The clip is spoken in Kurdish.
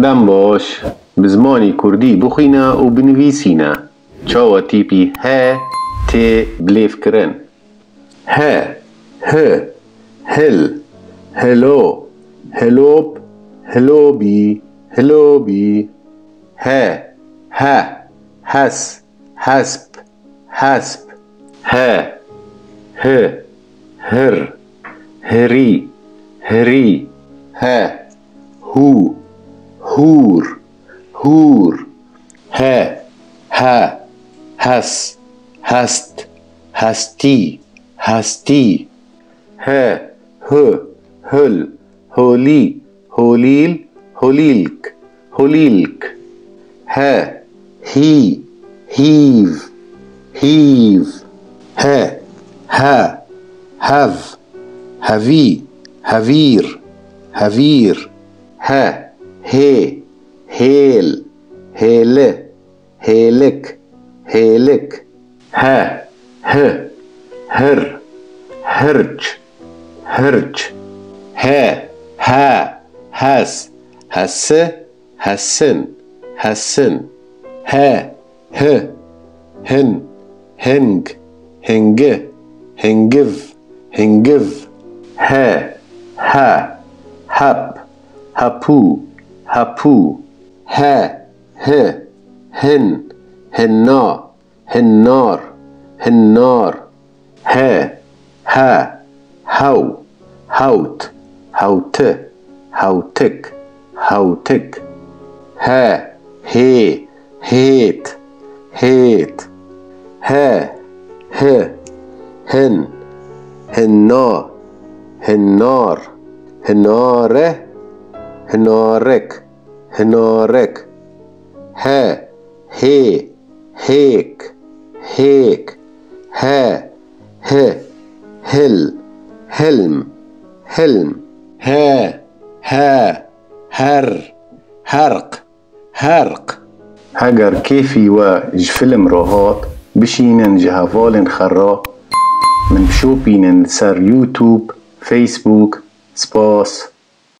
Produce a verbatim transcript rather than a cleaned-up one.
Dem baş, bi zimanî kurdî bixwîne û binivîsîne. Çawa tîpî he tê bilêvkirin? He, hi, hil, hilo, hilop, hilobî, hilobî. He, he, hes, hesp, hesp. He, hi, hir, hirî, hirî. He, hû, hûr, hûr. He, he, hes, hest, hestî, hestî. He, hu, hul, holî, holîl, holîlk, holîlk. He, hî, hîv, hîv. He, he, hev, hevî, hevîr, hevîr. He, hê, hêl, hêli, hêlik, hêlik. He, hi, hir, hirç, hirç. He, he, hes, hesi, hesin, hesin. He, hi, hin, hing, hingi, hingiv, hingiv. He, he, hep, hepû, hepû. He, hi, hin, hinna, hinnar, hinnar. He, he, hew, hewt, hewti, hewtik, hewtik. He, hê, hêt, hêt. He, hi, hin, hinna, hinnar, hinare, hinarik, hinarek. He, hê, hêk, hêk. He, hi, hil, hilm, hilm. He, he, her, herq, herq. Heger kêfî we ji film re hat, bişînin ji hevalên xwe re min bişopînin li ser YouTube, Facebook. Spas.